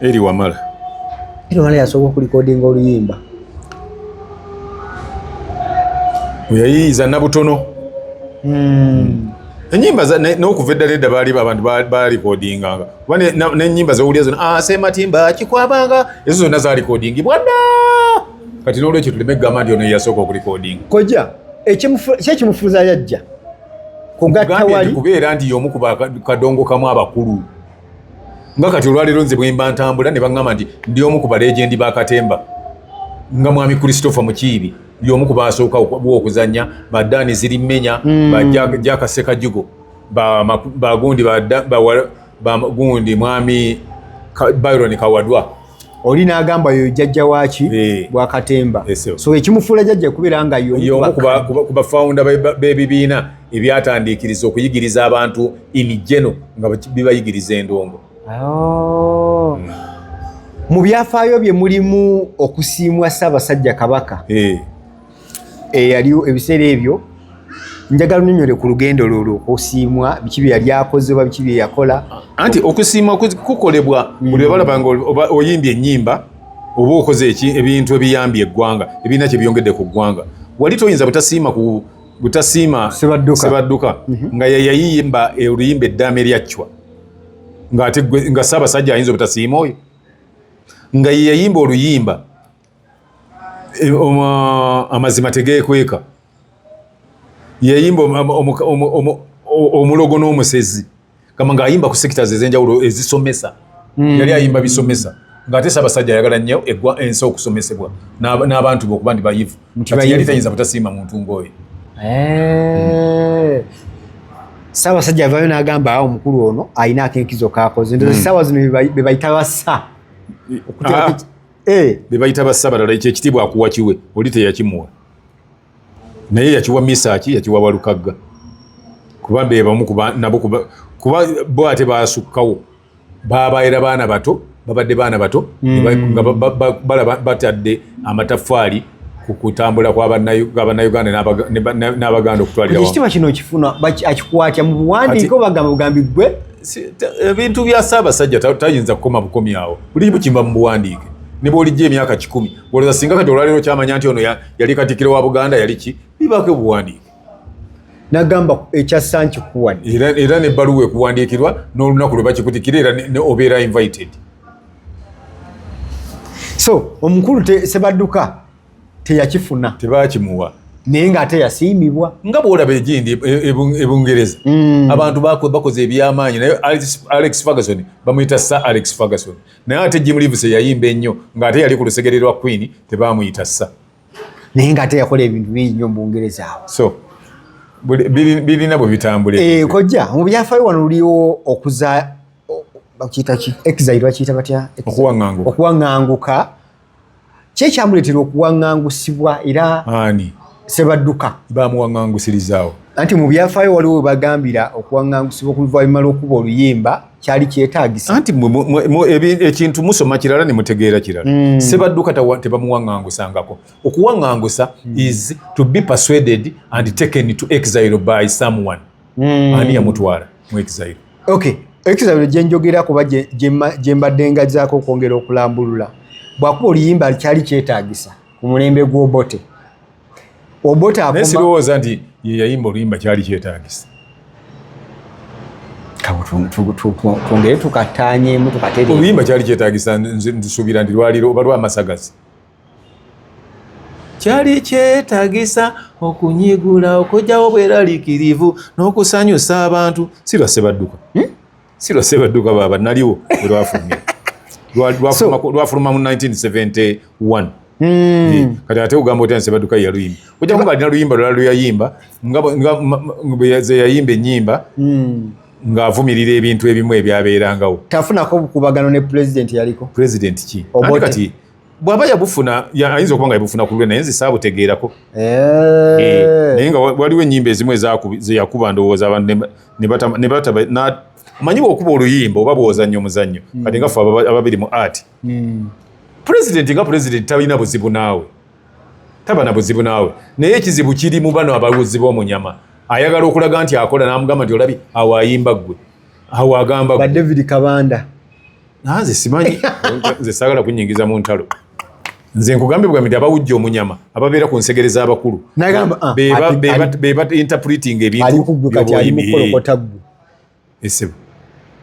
Eri Wamala. Eri Wamala yasooka okulikodinga oluyimba. Yayiyiza Nabutono. Enyimba n'okuva eddala edda baali abantu balikodinganga kuba n'enyimba zowulira zonna, ah, Sematimba kikwabanga, ezo zonna zalikodingibwa dda. Kati n'olwekyo tuleme kugamba nti ono yasooka okulikodinga. Kojja, ekyekimufuuza yajja kugatta wali kubeera nti y'omu ku bakadongo kamu abakulu, nga kati olwaleero nze bwemba ntambula ne baŋŋamba nti ndi omu ku baleejendi ba Katemba, nga mwami Christopher Mukiibi y'omu ku basooka okuzannya, ba Dani Zirimenya, ba Jack Sekajugo, bagundi bagundi mwami Byron Kawadwa. Oli n'agamba yoyo jjajja waaki bwa Katemba. So ekimufuula jjajja kubeera nga y'omu ku bafawunda b'ebibiina ebyatandiikiriza okuyigiriza abantu in general nga bibayigiriza endongo. Oh. Mu byafaayo bye mulimu okusiimwa Ssaabasajja Kabaka eyaliwo ebiseera ebyo. Njagala onyonyole ku lugendo lwo okusiimwa, biki bye yali akoze oba biki bye yakola? Anti okusiimwa kukolebwa buli balaba nga oyimbye ennyimba oba okoze ebintu ebiyambye eggwanga, ebirina kye byongedde ku ggwanga. Wali toyinza butasiima ku butasiima Sebadduka nga yeyayimba oluyimba Eddaame Lyaccwa, ng'ate nga Ssaabasajja ayinza obutasiima oyo nga ye yayimba oluyimba Amazima Tegeekweka, yayimba Omulogo n'Omusezi, kama ng'ayimba ku sectors ez'enjawulo ezisomesa. Yali ayimba bisomesa, ng'ate Ssaabasajja ayagala nnyo ensi okusomesebwa n'abantu be okuba nti bayivu. Kati yali tayinza butasiima muntu ng'oyo. Ssaabasajja avaayo n'agamba awo omukulu ono alina akenkizo kakoze. Ndoza essaawa zino be bayita bassa. Be bayita bassa balala. Ekyo ekitiibwa akuwa kiwe, oli teyakimuwa, naye yakiwa Misaaki, yakiwa Walukagga, kuba be bamu nabo, kuba bo ate basukkawo, babaera baana bato, babadde baana bato nga balaba batadde amataffaali ku kutambula kw'Abannayuganda n'Abaganda okutwalira. Ekitiibwa kino okifuna akikwatya mu buwandiiko, bagamba bugambi gwe? Ebintu bya Ssaabasajja tayinza kukoma bukomi awo, buli bukimba mu buwandiike ne bw'olijja emyaka 100. Olowooza singa kati olwaleero kyamanya nti ono yali katikkiro wa Buganda, yali ki, bibaako obuwandiike. Nagamba ekyassa nkikuwadde. Era nebbaluwa ekuwandiikirwa n'olunaku lwe bakikutikira, era obeera invited. So omukulu Sebadduka teyakifuna. Tebakimuwa. Naye ng'ate yasiimibwa. Nga bwolaba egindi e Bungereza, abantu bakoze ebyamaanyi, naye Alex Ferguson bamuyita Sir Alex Ferguson, naye ate Jim Livesey yayimba ennyo ng'ate yali ku lusegere lwa Queen, tebamuyita Sir. Naye ng'ate yakola ebintu bingi nnyo mu Bungereza awo. So birina bwe bitambula. Kojja, mu byafaayo wano luliwo okuza bakiyita ki, exile, bakiyita batya? Okuwaŋŋanguka. Okuwaŋŋanguka. Ki ekyamuleetera okuwaŋŋangusibwa era? Ani? Sebadduka. Bamuwaŋŋangusirizaawo? Anti mu byafaayo waliwo we bagambira okuwaŋŋangusibwa oluvannyuma lw'okuba oluyimba kyali kyetaagisa. Anti ekintu musoma kirala ne mutegeera kirala. Sebadduka tebamuwaŋŋangusangako. Okuwaŋŋangusa is to be persuaded and taken to exile by someone. Ani yamutwala mu exile? Okay, exile gye njogera kuba gye mbadde ngazaako okwongera okulambulula, bwakuba oluyimba kyali kyetaagisa ku mulembe gw'Obote, Obote Naye sirowooza nti ye yayimba oluyimba kyali kyetaagisa. Twongere tukataanyemu, tukatere. Oluyimba kyali kyetaagisa, nze nsuubira nti lwaliro oba lwamasagazi kyali kyetaagisa okunyigula, okugyawo obweraliikirivu n'okusanyusa abantu. Si lwa Sebadduka, Si lwa Sebadduka baaba naliwo bwe lwafulumira. Lwafuluma mu 1971. Kati ate ogamba otya Sebadduka yaluyimba? Ojja kuba alina luyimba lulala lwe yayimba nga ze yayimba ennyimba ng'avumirira ebintu ebimu ebyabeerangawo. Tafunako obukubagano ne pulezidenti yaliko? Pulezidenti ki? Obote. Anti kati bw'aba yabufuna, ayinza okuba nga yabufuna ku lulwe, naye nze saabutegeerako. Naye nga waliwo ennyimba ezimu ze yakuba, ndowooza abantu ne omanyi bw'okuba oluyimba oba bw'ozannya omuzannyo, kati nga ffe ababiri mu art, pulezidenti nga pulezidenti talina buzibu naawe, taba na buzibu naawe, naye ekizibu kiri mu bano abawozi b'omunyama. Ayagala okulaga nti akola, n'amugamba nti olabi awo ayimba ggwe, awo agamba ba ggwe. David Kabanda. Nze simanyi, nze saagala kunyingiza mu ntalo. Nze nkugambye bugambye nti abawujja omunyama ababeera ku nsegere z'abakulu N'agamba, beba interpreting ebintu ali kuggwe kati ali by'oba mukolokota ggwe. Esebo,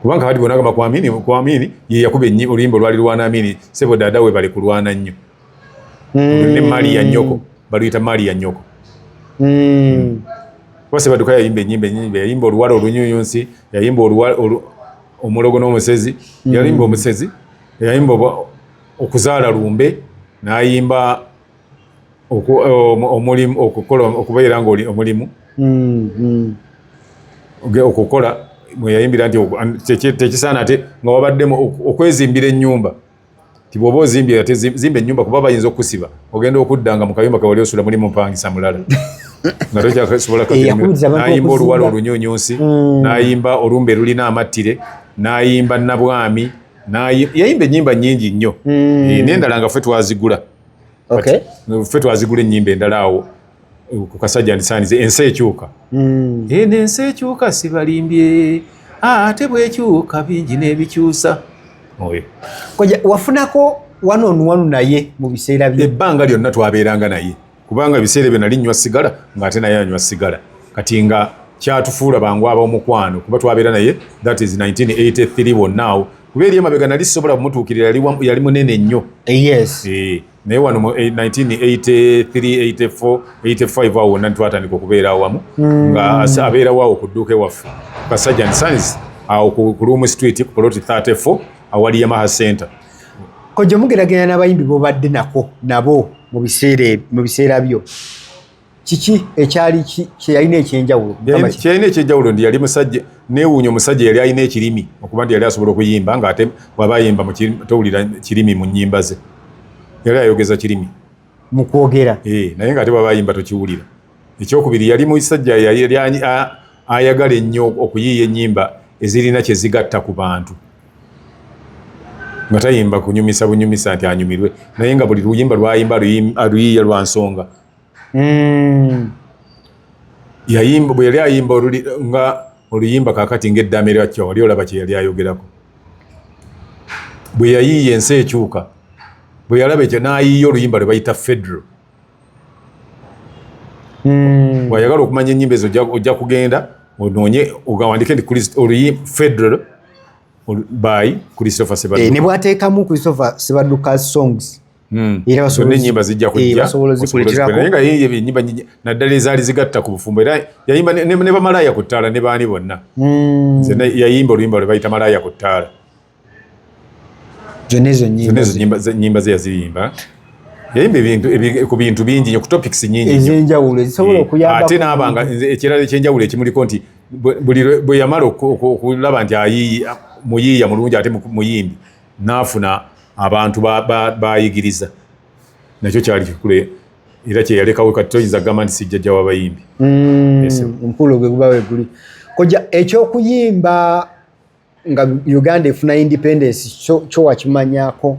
kubanga kati bonagamba kwamini, kwamini ye yakuba oluyimba olwali lwana Amini, sebo dada we bali kulwana nnyo ne maali ya nnyoko, baluyita maali ya nnyoko. Kuba Sebadduka yayimba ennyimba ennyimba, yayimba oluwala olunyunyunsi, yayimba omulogo n'omusezi, yayimba omusezi, yayimba okuzaala lumbe, n'ayimba omulimu, okukola, okubeera nga oli omulimu okukola mwe yayimbira nti tekisaana ate nga wabaddemu okwezimbira ennyumba, ti bw'oba ozimbye ate zimba ennyumba kuba bayinza okukusiba, ogenda okudda nga mu kayumba kewali osula mulimu mpangisa mulala nga tokyasobola. Yakubiriza abantu N'ayimba oluwala okuzimba. olunyunyunsi, n'ayimba olumbe lulina amattire, n'ayimba nabwami, yayimba ennyimba nnyingi nnyo. N'endala nga ffe twazigula. Ffe twazigula ennyimba endala awo ku Kasajja Ndisaanize, ensi ekyuka. Eno ensi ekyuka, sibalimbye, ate bwekyuka bingi n'ebikyusa oyo. Koja, wafunako one on one naye mu biseera bye? Ebbanga lyonna twabeeranga naye, kubanga ebiseera ebyo nali nywa sigala ng'ate naye anywa sigala, kati nga kyatufuula bangu ab'omukwano kuba twabeera naye. That is 1983 wonna awo, kuba eri emabega nali sisobola kumutuukirira, yali munene nnyo. Naye wano mu 1983, 84, 85 awo wonna twatandika okubeera awamu, nga abeerawo awo ku dduuka ewaffe Kasajja and Sons awo ku Luwum Street ku plot 34 awali Yamaha Center. Kojja, mugeraganya n'abayimbi bobadde nako nabo mu biseera byo, kiki ekyali kyeyalina ekyenjawulo? Kyeyalina ekyenjawulo nti yali musajja neewuunya, omusajja yali alina ekirimi, okuba nti yali asobola okuyimba ng'ate bw'aba ayimba towulira kirimi mu nnyimba ze. Yali ayogeza kirimi mu kwogera. Naye ng'ate bw'aba ayimba tokiwulira. Ekyokubiri, yali musajja yali ayagala ennyo okuyiiya ennyimba ezirina kye zigatta ku bantu, nga tayimba kunyumisa bunyumisa nti anyumirwe, naye nga buli luyimba lwayimba aluyiiya lwa nsonga. Yayimba, bwe yali ayimba nga oluyimba kakati ng'eddaame lwakyo, wali olaba kye yali ayogerako. Bwe yayiiya ensi ekyuka, bwe yalaba ekyo n'ayiiya oluyimba lwe bayita Federal. Bw'ayagala okumanya ennyimba ezo, ojja kugenda onoonye ogawandike nti Federal by Christopher Sebadduka. Ne bwateekamu Christopher Sebadduka songs, era zonna ennyimba zijja kujja, basobola ozikuleeterako. Naye nga yeye ennyimba nyingi, naddala ezaali zigatta ku bufumbo. Era yayimba ne bamalaaya ku ttaala ne baani bonna. Nze yayimba oluyimba lwe bayita Malaaya ku ttaala. Zonna ezo zonna nnyimba ezo nyimba ze yaziyimba. Yayimba ebintu ku bintu bingi nnyo, ku topics nyingi nnyo. Ez'enjawulo ezisobola okuyamba. Ate n'abanga nze ekirala ekyenjawulo ekimuliko nti buli bwe yamala okulaba nti muyiiya mulungi ate muyimbi, n'afuna abantu bayigiriza, nakyo kyali kikulu era kyeyalekawo. Kati toyinza kugamba nti sijjajja w'abayimbi. Yes, sir. Omukulu gwe guba weguli. Kojja, ekyokuyimba nga Uganda efuna independence kyo wakimanyaako?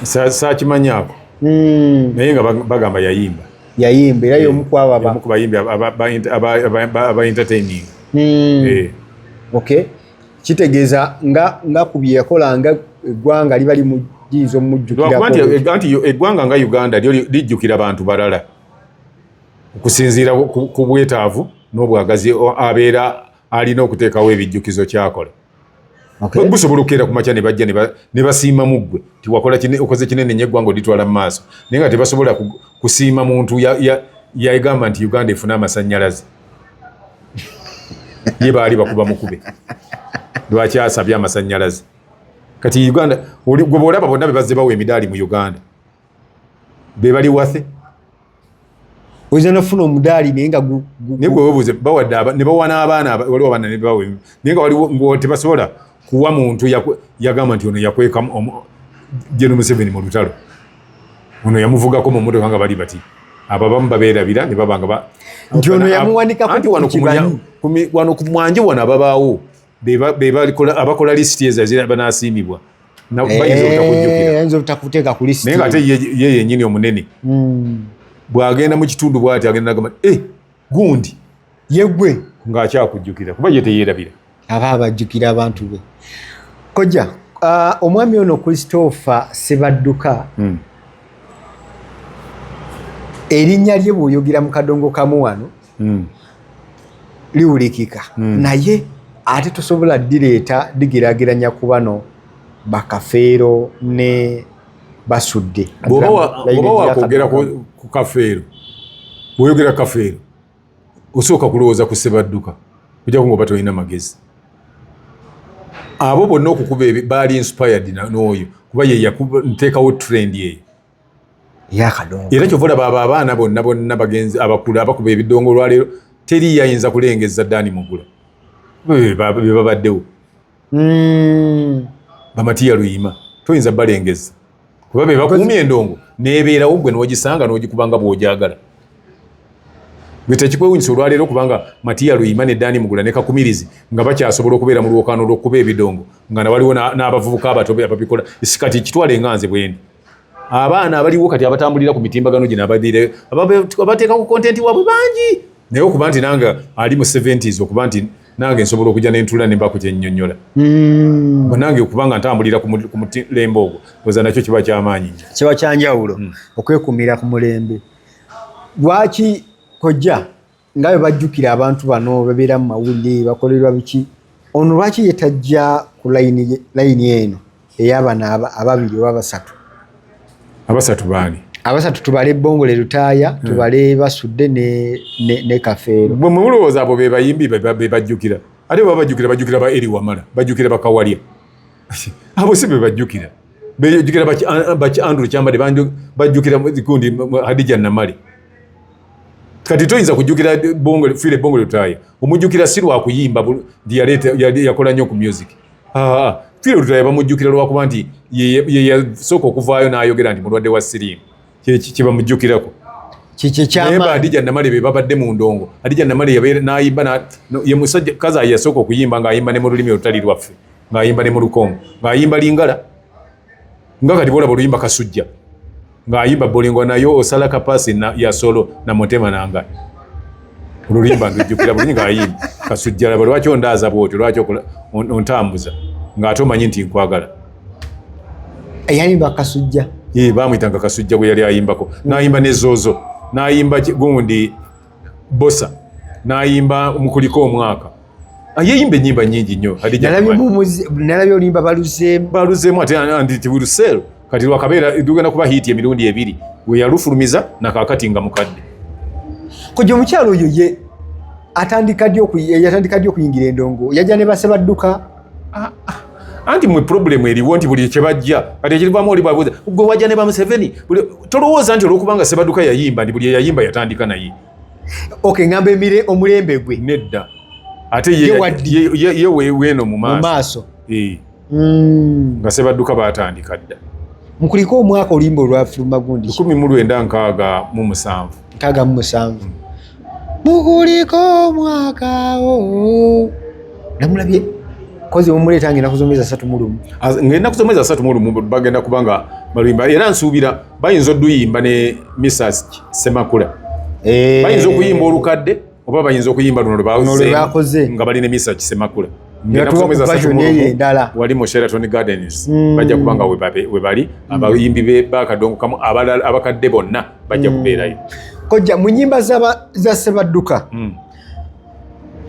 Saakimanyaako, naye nga bagamba yayimba. Yayimba era y'omu ku abo Omu ku bayimbi aba entertaining. Okay, kitegeeza nga ku bye yakola nga eggwanga liba liyinza Lwakuba nti omujjukirako. Anti eggwanga nga Uganda lyo lijjukira bantu balala okusinziira ku bwetaavu n'obwagazi abeera alina okuteekawo ebijjukizo kyakola. Gusobola okukeera ku makya ne bajja ne basiima mu ggwe ti wakola okoze kinene nnyo eggwanga olitwala mu maaso, naye nga tebasobola kusiima muntu yagamba nti Uganda efune amasannyalaze, ye baali bakuba mukube lwaki asabye amasannyalaze. Kati Uganda gwe bwolaba bonna be bazze bawa emidaali mu Uganda be bali wathe. Oyinza nofuna omudaali naye nga Naye gwe webuuze, bawadde ne bawa n'abaana waliwo abaana ne bawa naye nga waliwo tebasobola kuwa muntu yagamba nti ono yakweka General Museveni mu lutalo, ono yamuvugako mu mmotoka nga bali bati, abo abamu babeerabira ne baba nga Nti ono yamuwanikako Anti wano ku kibanyi. wano ku mwanje wano ababaawo be abakola lisiti ezo banasiimibwa bayinza obutakujjukira. Ayinza obutakuteeka ku lisiti. Naye nga ate ye yennyini omunene bw'agenda mu kitundu bw'ati agenda nagamba, "Eh, gundi Yeggwe ng'akyakujjukira," kuba ye teyeerabira. Aba abajjukira abantu be. Kojja, Omwami ono Christopher Ssebadduka, erinnya lye bw'oyogera mu kadongo kamu wano liwulikika, naye ate tosobola direeta digeraageranya ku bano bakafeero ne Basudde. Bw'oba wakwogera ku Kafeero, bw'oyogera Kafeero osooka kulowooza ku Ssebadduka, ojjako nga oba tolina magezi. Abo bonna okukuba baali inspired n'oyo, kuba ye yakuteekawo trend eyo. Yakadongo. Era kyova olaba abo abaana bonna bonna bagenzi abakulu abakuba ebidongo olwaleero, teri yayinza kulengeza Dani Mugula be babaddewo. Bamatiya Luyima toyinza balengeza, kuba be bakuumya endongo nebeerawo, gwe n'ogisanga n'ogikuba nga bw'ogyagala. Gwe tekikwewunyisa olwaleero kubanga Matiya Luyima ne Dani Mugula ne Kakumirizi nga bakyasobola okubeera mu lwokaano lw'okuba ebidongo, nga nawaliwo n'abavubuka abato ababikola. Kati kitwale nga nze bwendi, abaana abaliwo kati abatambulira ku mitimbagano gino abateeka ku content waabwe bangi, naye okuba nti nange ali mu 70s, okuba nti nange nsobola okujja nentula nembaku kyennyonnyola, nange okubanga ntambulira ku mulembe ogwo, oza nakyo kiba kyamaanyi nnyo. Kiba kyanjawulo okwekumira ku mulembe. Lwaki kojja nga bwe bajjukira abantu bano babeera mu mawulire, bakolerwa biki, ono lwaki ye tajja ku layini eno ey'abano ababiri oba abasatu? Abasatu baani? Abasatu tubale Bongole Lutaaya, tubale Basudde ne Kafeero. Bwe mulowooza abo be bayimbi be bajjukira, ate baba bajjukira, bajjukira ba Eri Wamala, bajjukira Bakawalya, abo si be bajjukira. Bejjukira baki Andrew Kyambadde, bajjukira gundi Hadija Namale. Kati toyinza kujjukira Philly Bongole Lutaaya, omujjukira si lwakuyimba nti yakola nnyo ku music. Philly Lutaaya bamujjukira lwakuba nti ye yasooka okuvaayo n'ayogera nti mulwadde wa siriimu, kyebamujjukirako. Naye ba Hadija Namale be babadde mu ndongo. Hadija Namale n'ayimba, ye musajja kaza yasooka okuyimba ng'ayimba ne mu lulimi olutali lwaffe, ng'ayimba ne mu Lukongo, ng'ayimba Lingala, nga kati bolaba oluyimba Kasujja, ng'ayimba bolingo nayo osala kapasi na ya solo na motema nanga. Oluyimba ndujjukira bulungi ng'ayimba Kasujja. Laba lwaki ondaaza bwotyo, lwaki ontambuza ng'ate omanyi nti nkwagala. Eyayimba Kasujja? Ye bamuyitanga Kasujja gwe yali ayimbako. N'ayimba ne Zozo, n'ayimba gundi Bosa, n'ayimba Mukuliko Omwaka. Yeyimba ennyimba nnyingi nnyo. Nalabye oluyimba Baluzeemu. Baluzeemu ate andi Wirusero kati lwakabeera lugenda kuba hit emirundi ebiri we yalufulumiza nakakati nga mukadde. Kojja, omukyalo oyo ye atandika ddi yatandika ddi okuyingira endongo? Yajja ne Basebadduka? Ah, ah. Anti mwe problem eriwo nti buli kyebajja kati ekirivaamu oli bwabuuza gwe wajja ne ba Museveni. Tolowooza nti olwokubanga Sebadduka yayimba nti buli eyayimba yatandika naye. Okay, ngamba emire omulembe gwe. Nedda, ate ye weeno mu maaso nga Sebadduka batandika dda. Mukuliko Omwaka oluyimba olwafuluma gundi? 1967. 67, Mukuliko Omwaka. O namulabye kozi mumuleeta nga enaku z'omwezi 31. Ng'ennaku z'omwezi 31 bagenda kuba nga baluyimba, era nsuubira bayinza oduyimba ne Mrs Semakula. Bayinza okuyimba olukadde oba bayinza okuyimba luno lwe bakoze nga bali ne Mrs Semakula. Endala. Wali mu Sheraton Gardens bajja kuba nga we bali abayimbi bakadongo kamu abalala abakadde bonna bajja kubeerayo. Kojja, mu nyimba za Sebadduka,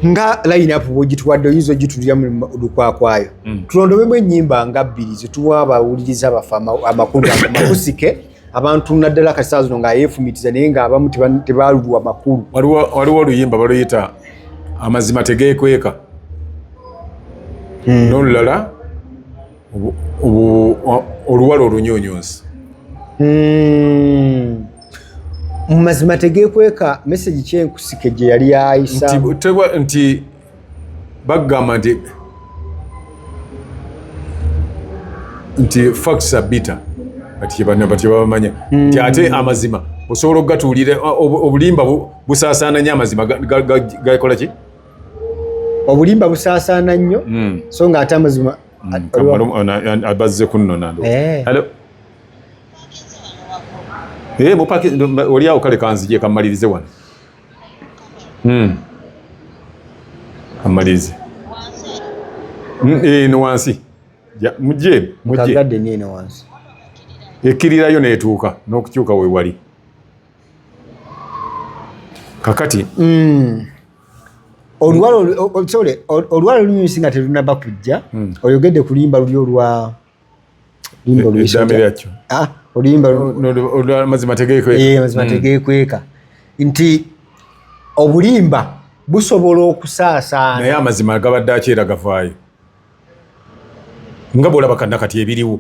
nga line up bwogituwadde, oyinza ogitulira mu lukwakwayo, tulondobemu ennyimba nga bbiri zetuwa abawuliriza baffe amakulu makusike abantu, naddala kati zino ng'ayeefumitiza naye ng'abamu tebalulwa makulu? Waliwo oluyimba baluyita Amazima Tegeekweka, n'olulala Oluwala Olunyunyunsi. Mu Mazima Tegeekweka, message kyenkusike gye yali yayisa? Nti bagamba nti facts are bitter, but kyebabamanya nti ate amazima osobola okugatuulira, obulimba busaasaana nnyo, amazima gakola ki? Obulimba busaasaana nnyo, so nga ate amazima Bazze kunnona. Hello. Eh, mupaki oli awo, kale kanzije kammalirize wano. Kammalirize. Eno wansi. Mujje mujje. Kagadde eno wansi. Ekkirirayo n'etuuka n'okukyuka we wali kakati. Oluwalo, sorry, oluwalo olunyusi nga terunaba kujja, oyogedde ku luyimba luli olwa luyimba Eddaame lyakyo. Ah, oluyimba Amazima tegeekweka. Eh, amazima tegeekweka, nti obulimba busobola okusaasaana. Naye amazima gabadde akyera gavaayo, nga bwolaba kanna kati ebiriwo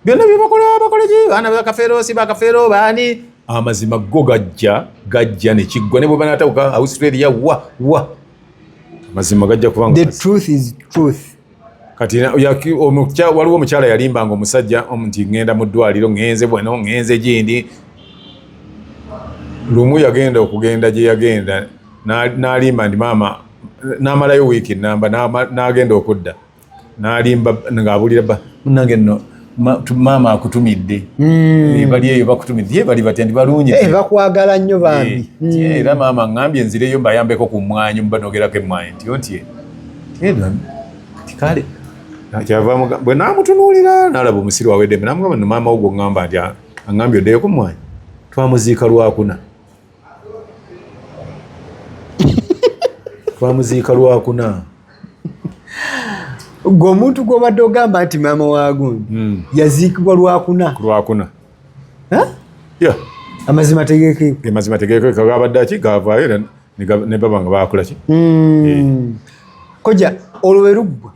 byonna byebakola, bakola ki, baana bakafeero, si bakafeero, baani, amazima go gajja, gajja nekiggwa ne bwe banatawuka Australia wa wa, amazima gajja kubanga The truth is truth. Kati waliwo omukyala yalimbanga omusajja nti ŋŋenda mu ddwaliro, ŋŋenze bwano, ŋŋenze gindi. Lumu yagenda okugenda gye yagenda n'alimba nti maama, n'amalayo wiiki namba, n'agenda okudda n'alimba ng'abuulira ba munnange nno maama akutumidde. Bali eyo bakutumidde, ye bali batya? Ndi balungi. Eh, bakwagala nnyo bambi. Eh, era maama ŋŋambye nzireyo mbayambeko ku mmwanyi, mubanogerako emmwanyi nti otye kale kyava bwe naamutunuulira n'alaba omusiru aweddembe, namugamba no maama wo gwoŋŋamba nti aŋŋambye oddeyo ku mmwanyi, twamuziika Lwakuna, twamuziika Lwakuna. Gwe omuntu gw'obadde ogamba nti maama wa gundi yaziikibwa Lwakuna. Lwakuna. Ha? Yeah. Amazima tegeekweka. Amazima tegeekweka gabadde aki gavaayo era ne baba nga bakola ki. Koja olwo lwe luggwa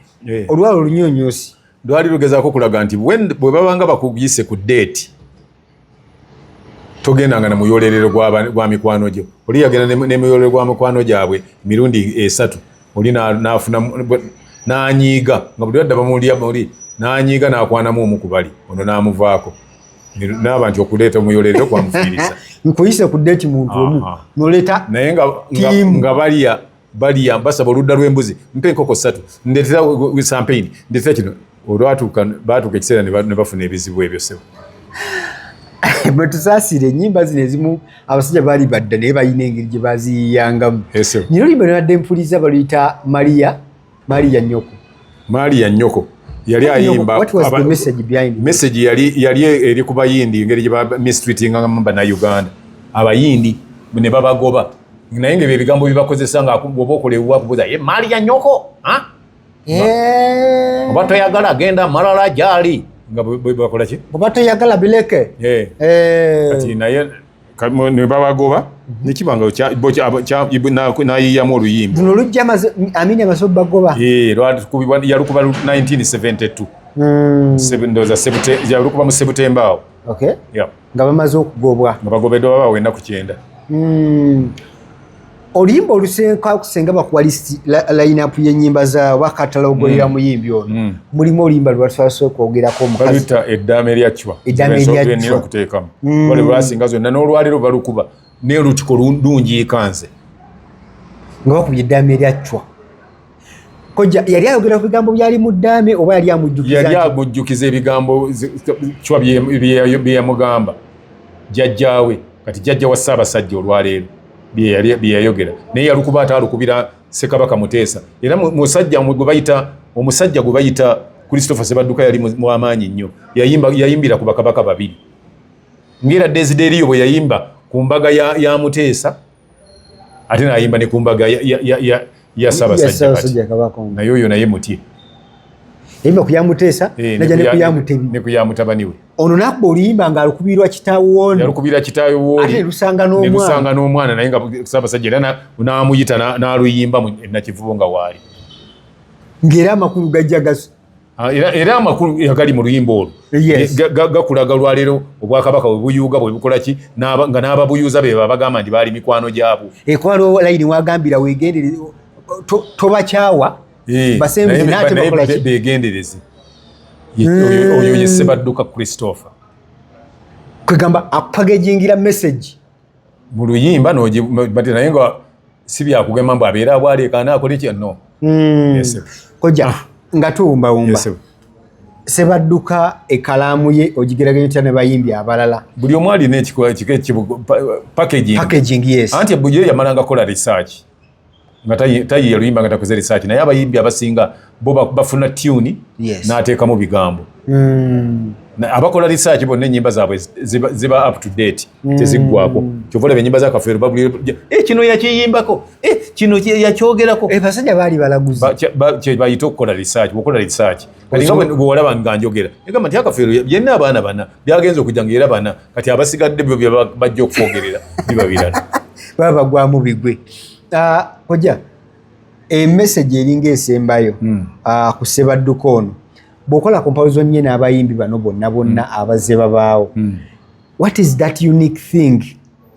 olwalo olunyonyosi. Lwali lugezaako okulaga nti bwe babanga bakuyise ku date, togendanga na muyolerero gwa mikwano gyo. Oli yagenda n'emuyolero gwa mikwano gyabwe emirundi 3, oli n'afuna n'anyiiga nga buli wadda bamulya muli, n'anyiiga n'akwanamu omu ku bali ono n'amuvaako, naaba nti okuleeta omuyolerero kwamufiiriza. Nkuyise ku date muntu omu noleeta Naye team. Nga balya balya basaba oludda lw'embuzi, mpa enkoko 3, ndetera champagne, ndetera kino. Olwatuuka batuuka ekiseera ne bafuna ebizibu ebyo, sebo. Bwe tusaasira ennyimba zino ezimu, abasajja baali badda naye balina engeri gye baziyiyangamu. Ese. Nina oluyimba lwebadde mpuliza, baluyita Maria, Maria Nyoko. Maria Nyoko yali ayimba. What was the message behind it? Message yali eri ku Bayindi, engeri gye ba mistreatingamu Bannayuganda, Abayindi ne babagoba, naye nga ebyo ebigambo byebakozesa nga bw'oba okola ewuwa akubuuza, "Ye Maria Nyoko, ha? Oba toyagala genda malala gyali," nga bwe bakola ki. Oba toyagala bileke. Kati naye ne babagoba nekiba nga nayiyamu oluyimba. Luno lujja Amini amaze bagoba. Yalukuba 1972. Ndowooza yalukuba mu Sebutemba awo. Okay. Nga bamaze okugobwa. Nga bagobeddwa, babawa ennaku 90. Oluyimba olusenka kusenga bakuwa list, line-up y'ennyimba za oba catalogue ya muyimbi ono, mulimu oluyimba lwatwase okwogerako omukazi. Baluyita Eddaame lya Cwa. Eddaame lya Nina Cwa. okuteekamu bale lwasinga zonna n'olwaleero balukuba naye olutiko lunjiika nze. Nga bakubye Eddaame lya Cwa, kojja yali ayogera ku bigambo byali mu ddaame oba yali amujjukiza? Yali amujjukiza ebigambo Cwa bye yamugamba jjajjaawe, kati jjajja wa Ssaabasajja olwaleero, bye yayogera, naye yalukuba ate alukubira Ssekabaka Muteesa. Era musajja gwe bayita, omusajja gwe bayita Christopher Sebadduka yali w'amaanyi nnyo. Yayimbira ku bakabaka babiri, ng'era Desideriyo bwe yayimba ku mbaga ya Muteesa, ate n'ayimba ne ku mbaga ya Ssaabasajja kati. Ssaabasajja Kabaka ono. Naye oyo naye mutye. Yayimba ku ya Muteesa, najja ne ku ya Mutebi. Ne ku ya mutabani we. Ono nakuba oluyimba ng'alukubirwa kitaawe wono. Yalukubira kitaawe wooli. Ate ne lusanga ne n'omwana. Lusanga n'omwana, naye nga Ssaabasajja era n'amuyita n'aluyimba mu Nakivubo nga waali. Ng'era amakulu gajja gas Ah, era amakulu agali mu luyimba olwo gakulaga lwaleero obwakabaka bwe buyuuga, bwe bukola ki, nga n'ababuyuuza be babagamba nti baali mikwano gyabwo. Waliwo layini wagambira wegendereze, tobakyawa. Basembeze n'ate naye bakola ki? Begendereze. Oyo ye Sebadduka Christopher. Kwegamba apackagingira message mu luyimba bati, naye nga si byakugema mbu abeera abwaleekaana akole ki, no. Yes, sir. Kojja nga tuwumbawumba, Yes, sir. Sebadduka ekalaamu ye ogigeraganya otya ne bayimbi abalala? Buli omu alina ekika packaging. Packaging, yes. Anti ye yamalanga kola research. Nga tayiiya luyimba nga takoze research, naye abayimbi abasinga bo bafuna tune n'ateekamu bigambo. Abakola research bonna ennyimba zaabwe ziba up to date, teziggwako. Kyova olaba ennyimba za Kafeero babulira, kino yakiyimbako, kino yakyogerako. Basajja baali balaguzi. Kye bayita okukola research. Bwokola research kati nga bwe walaba nga njogera, egamba nti Akafeero yenna abaana bana byagenza okujja nga era bana, kati abasigadde byo bye bajja okwogerera biba birala. Baba bagwamu bigwe. Ah, kojja, emessage eringa esembayo ku Ssebadduka ono, bw'okola comparison ye n'abayimbi bano bonna bonna abazze babaawo, what is that unique thing?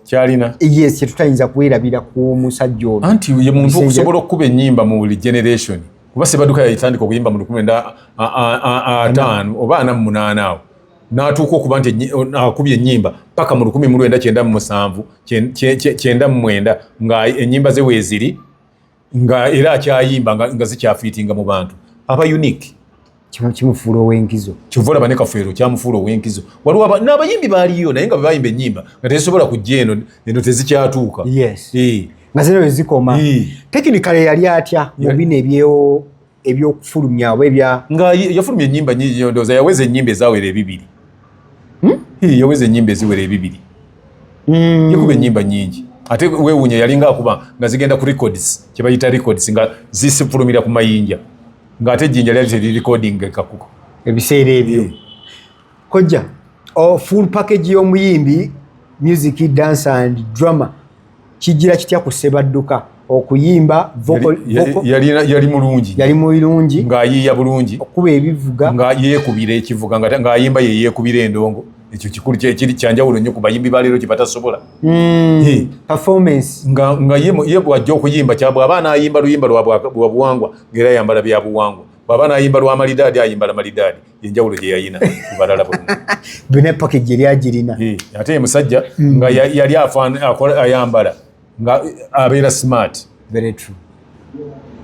Kyalina? Yes, kyetutayinza kwerabira ku musajja ono. Anti ye muntu okusobola okukuba ennyimba mu buli generation, kuba Sebadduka yayitandika okuyimba mu 1950 oba 48 awo, n'atuuka okuba nti akubye ennyimba paka mu 1997, 99, nga ennyimba ze weeziri, nga era akyayimba, nga zikyafiitinga mu bantu, aba unique. Kimufuula ow'enkizo. Kyova olaba ne Kafeero kyamufuula ow'enkizo. Waliwo n'abayimbi baaliyo, naye nga bwe bayimba ennyimba nga tezisobola kujja eno, eno tezikyatuuka. Nga zino wezikoma. Technically yali atya mu bino ebyokufulumya oba ebya? Nga yafulumya ennyimba nyingi, ndowooza yaweza ennyimba ezawera 200. Yaweza ennyimba eziwera 200. Yakuba ennyimba nyingi, ate weewuunya yalinga akuba nga zigenda ku records, kye bayita records, nga zisifulumira ku mayinja, ng'ate ejjinja lyali teriri ekakuko. Ebiseera ebyo, kojja, full package y'omuyimbi, music, dance and drama, kigira kitya ku Ssebadduka okuyimba vocal? Yali mulungi. Yali mulungi. Ng'ayiiya bulungi. Okuba ebivuga. Nga yeekubira ekivuga, ng'ayimba ye yeekubira endongo. Ekyo kikulu, kiri kyanjawulo nnyo ku bayimbi ba leero kye batasobola. Performance. Nga ye bw'ajja okuyimba kya bw'aba anaayimba luyimba lwa buwangwa, ng'era ayambala bya buwangwa, bw'aba anaayimba lwa malidaadi, ayimbala malidaadi. Yenjawulo gye yayina ku balala bonna. Byonna package eri agirina. Ate ye musajja nga yali ayambala nga abeera smart. Very true.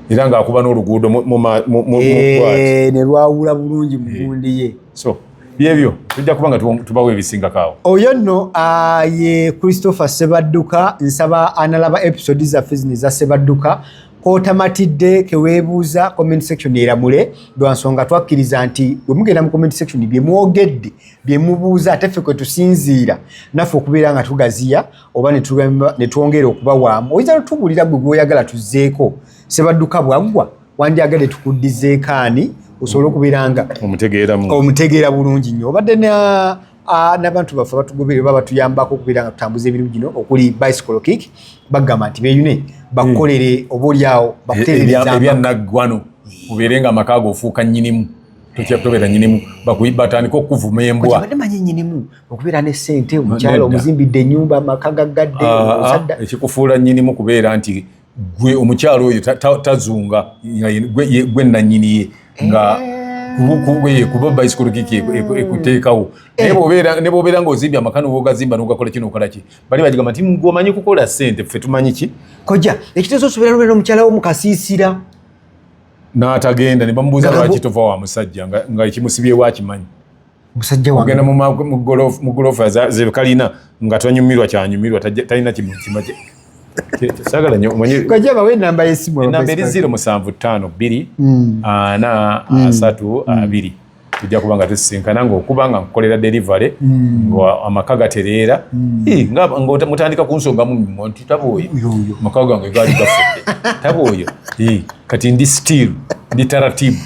Era ng'akuba n'oluguudo mu bwati. Ne lwawula bulungi mu gundi ye. So byebyo, tujja kuba nga tubawo ebisingako awo. Oyo nno ye Christopher Sebadduka. Nsaba analaba episode zaffe zino eza Sebadduka, kotamatidde keweebuuza, comment section eramule, lwansonga twakkiriza nti bwe mugenda mu comment section, bye mwogedde, bye mubuuza, ate ffe kwe tusinziira naffe okubeera nga tugaziya oba ne twongera okubawaamu. Oyinza notubuulira gwe gwoyagala tuzzeeko Sebadduka bwaggwa, wandyagadde tukuddizeeko ani, osobole okubeera nga omutegeeramu. Omutegeera bulungi nnyo. Obadde n'abantu baffe abatugoberera oba batuyambako okubeera nga tutambuza emirimu gino, okuli Bicycle Kick, bagamba nti beeyune bakukolere oba oliawo bakutereereza. Ebyannaggwano, obeere nga amaka go ofuuka nnyinimu, totya tobeera nnyinimu, batandike okukuvuma embwa. Badde manyi nnyinimu okubeera ne ssente, omukyala Nedda. omuzimbidde ennyumba, amaka gaggadde, osadda. Ekikufuula nnyinimu kubeera nti gwe omukyalo oyo tazunga, nga gwe nannyini ye, nga kuba Bicycle Kick ekuteekawo. Naye ne bw'obeera ng'ozimbye amaka n'ogazimba n'ogakola kino okola ki, bali bagigamba nti gwe omanyi kukola ssente, ffe tumanyi ki? Kojja, ekiteeso osobeera nobeera omukyala wo mu kasiisira. N'atagenda ne bamubuuza lwaki tova wa musajja, nga ekimusibyewo akimanyi. Musajja wange. Ogenda mu golofa zekalina nga tanyumirwa kyanyumirwa, talina kimukima saagala nnyo omanyi. Kojja, bawe enamba y'essimu. Enamba eri 0752 4 3 2. Tujja kuba nga tusisinkana ngaokuba nga nkukolera delivery, nga amaka gatereera. Nga mutandika kunsongamu mimwa nti taba oyo, Yoyo. amaka gange gaali gafudde, taba oyo. Kati ndi still ndi taratibu.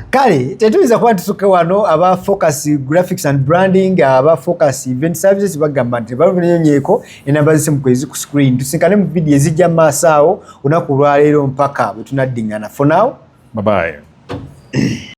Kale tetuyinza kuba ntusuke wano. Aba Focus Graphics and Branding, aba Focus Event Services bagamba nti balunyenyeko. Enamba zisimu kwezi ku screen. Tusinkane mu vidiyo ezijja mu maaso awo. Olunaku olwaleero mpaka bwe tunaddiŋŋana, for now. Bye bye.